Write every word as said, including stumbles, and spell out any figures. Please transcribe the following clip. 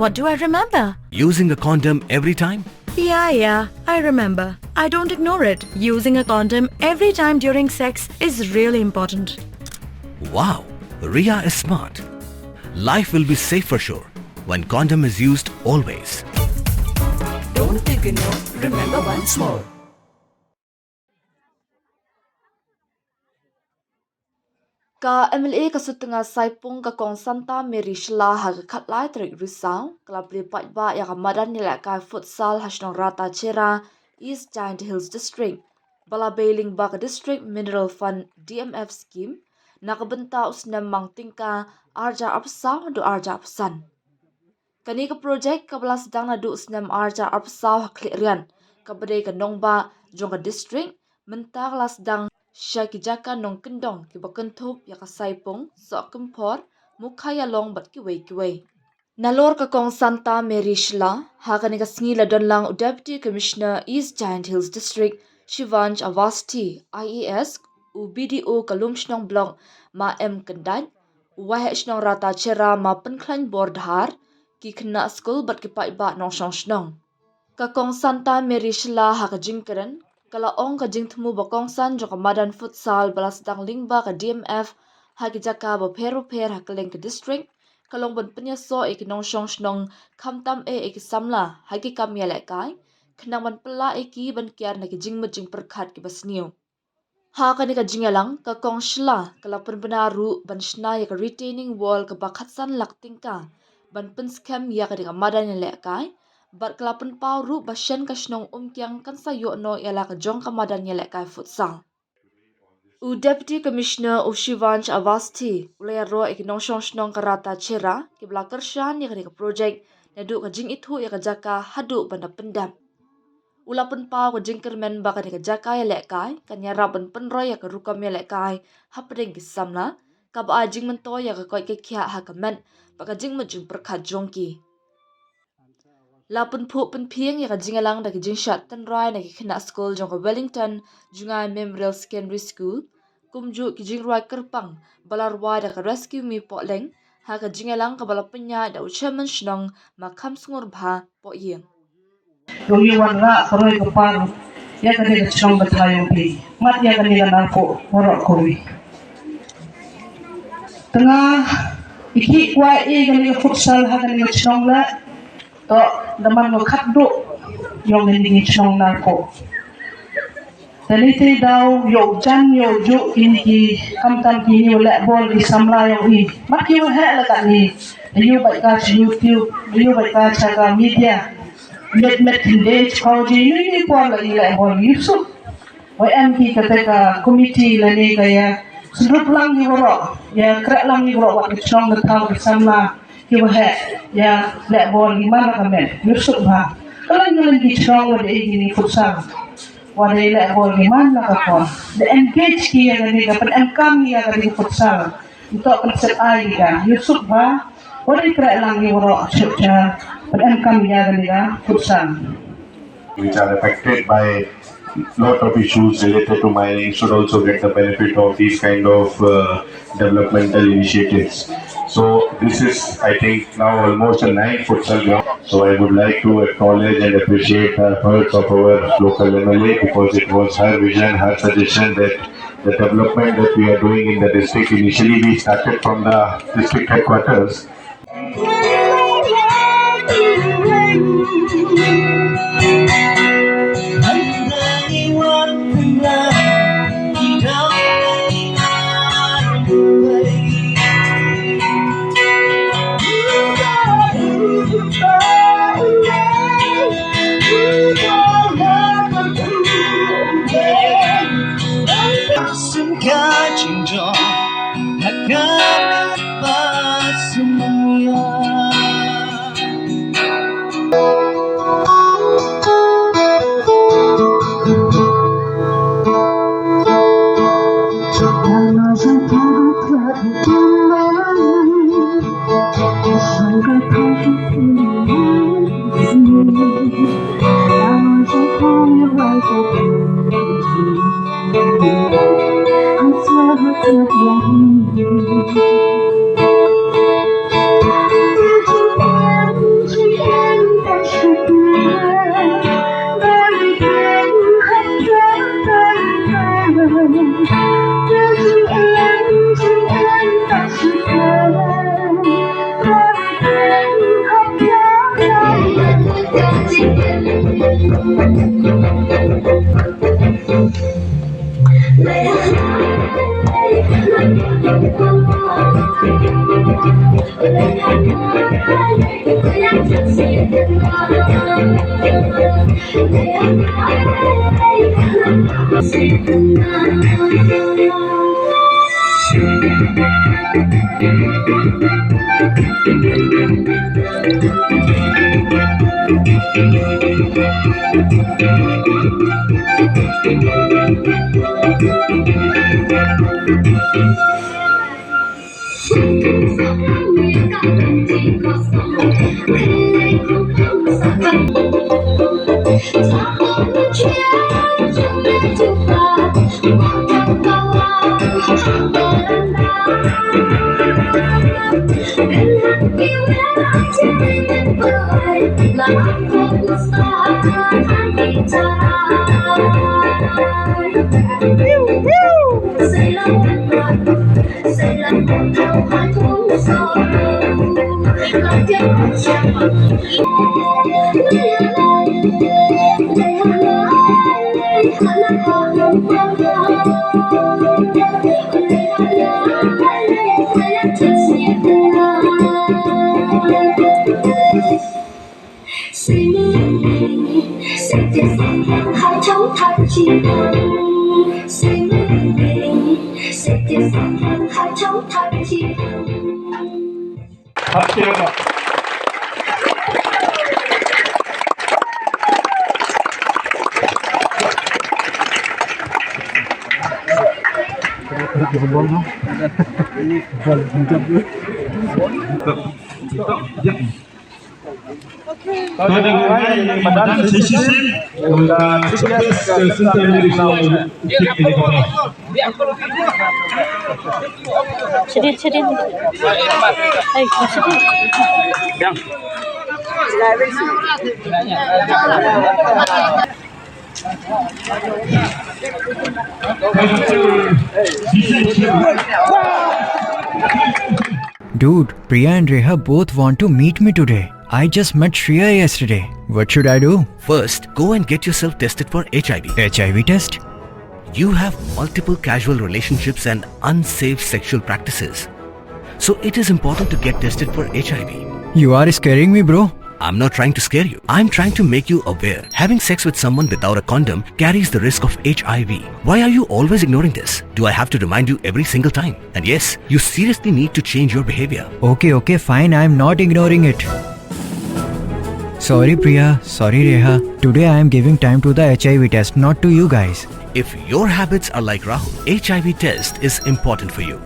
What do I remember? Using a condom every time? Yeah, yeah, I remember. I don't ignore it. Using a condom every time during sex is really important. Wow, Ria is smart. Life will be safe for sure when condom is used always. Don't ignore, remember once more. Ka M L A ka Sutnga Saipung ka Kong Santa Mary Shylla ha ka khatlai tarik Risaw ka la plie paidbah ïa ka madan ïalehkai futsal ha shnong Ratacherra, East Jaintia Hills District, ba la bei lyngba ka District Mineral Fund D M F scheme, na ka bynta u snem mang tyngka arhajar arphew saw haduh arhajar arphew san. Kane ka projek kaba la sdang naduh u snem arhajar arphew saw ha Khliehriat, kaba dei ka nongbah jong ka district, mynta ka la sdang sha ki jaka nongkyndong kiba kynthup ïa ka Saipung, Sohkymphor, Mukhaïalong bad kiwei kiwei. Nalor ka Kong Santa Mary Shylla, ha kane ka sngi la don lang u Deputy Commissioner East Jaintia Hills District, Shivansh Awasthi, I A S, u B D O ka Lumshnong Block, Ma M Kyndait, u Waheh Shnong Ratacherra, Ma Pynkhlaiñbor Dhar, ki khynnah skul bad ki paidbah nongshong shnong. Ka Kong Santa Mary Shylla ha ka jingkren ka la ong ka jingthmu ba kongsan jong ka madan futsal ba la sdang lyngba ka D M F ha ki jaka bapher bapher ha kylleng ka district ka long ban pynïasoh ïa ki nongshong shnong khamtam eh ïa ki samla ha ki kam ïalehkai, khnang ban pynlah ïa ki ban kiar na ki jingmut jingpyrkhat kiba sniew. Ha kane ka jingïalang, ka Kong Shylla ka la pynbna ruh ban shna ïa ka retaining wall kaba khatsan lak tyngka ban pynskhem ïa kane ka madan ïalehkai, bad ka la pynpaw ruh ba shen ka shnong Umkiang kan sa ïoh noh ïa la ka jong ka madan ïalehkai futsal. U Deputy Commissioner u Shivansh Awasthi u la ïaroh ïa ki nongshong shnong ka Ratacherra kiba la kyrshan ïa kane ka projek naduh ka jingithuh ïa ka jaka haduh ban da pyndep. U la pynpaw ka jingkyrmen ba kane ka jaka ïalehkai kan ïarap ban pynroi ïa ka rukom ïalehkai hapdeng ki samla, kaba ai jingmyntoi ïa ka koit ka khiah ha ka met bad ka jingmut jingpyrkhat jong ki. La pynphuh pynphieng ïa ka jingïalang da ki jingshad tynrai na ki khynnah skul jong ka Wellington Jngai Memorial Secondary School, kumjuh ki jingrwai kyrpang ba la rwai da ka Rescue Me Pohleng ha ka jingïalang kaba la pynïaid da u Chairman Shnong Ma Khamsngur Bha Pohïing. Ruh ïa wanrah ka roi ka par ïa kane ka shnong ka thaw ïong phi. Mat ïa kane ka nar ko waroh kawei. Tang ïa ki kwai ïa kane ka futsal ha kane ka shnong la. To da man ka khatduh ïong kane ka shnong nar ko. Te ngi te daw ïoh jan ïoh juh kine ki khamtam kine u leh bol ki samla ïong i. Mat ki u heh la katne. Ïoh bad ka cha YouTube, ïoh bad ka cha ka media. Met met khyndiat pawji ïoh ïoh por la i leh bol ïoh suk. Wa em ki kata ka committee lane ka ïa sngewthuh lang ki waroh, ïa khreh lang ki waroh wat ki shnong ki thaw ki samla. Ki waheh ïa leh bol ngi man la ka met, ïoh suk bha. Ka leng ka leng ki shnong wa dei kine futsal wa dei leh bol ngi man la ka por. Da engage ki ïa kane ka pynemkam ïa kane ka futsal. Ngi to pynsep ai ïa ka, ïoh suk bha. Wa dei khreh lang ngi waroh suk cha pynemkam ïa kane ka futsal. Which are affected by lot of issues related to mining should also get the benefit of these kind of uh, developmental initiatives. So this is, I think, now almost a nine futsal ground. So I would like to acknowledge and appreciate the efforts of our local M L A because it was her vision, her suggestion that the development that we are doing in the district, initially we started from the district headquarters. Shadid, shadid. Hey, shadid. Dude, Priya and Reha both want to meet me today. I just met Shreya yesterday. What should I do? First, go and get yourself tested for H I V. H I V test? You have multiple casual relationships and unsafe sexual practices. So it is important to get tested for H I V. You are scaring me, bro. I'm not trying to scare you. I'm trying to make you aware. Having sex with someone without a condom carries the risk of H I V. Why are you always ignoring this? Do I have to remind you every single time? And yes, you seriously need to change your behavior. Okay, okay, fine. I'm not ignoring it. Sorry, Priya. Sorry, Reha. Today I am giving time to the H I V test, not to you guys. If your habits are like Rahul, H I V test is important for you.